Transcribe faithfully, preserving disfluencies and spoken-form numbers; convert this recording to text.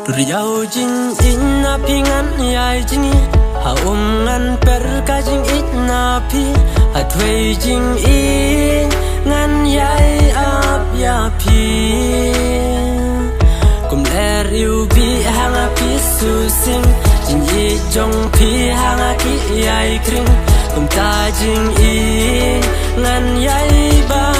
Riau jingïeit na phi ngan ïai jingïeit, ha um ngan per ka jingïeit na phi, ha thwei jingïeit ngan ïai ap ïa phi. Kum ler ïu bi hanga phi su sing, jingïeit jong phi hanga ki ïai kring, kum ta jingïeit ngan ïai ba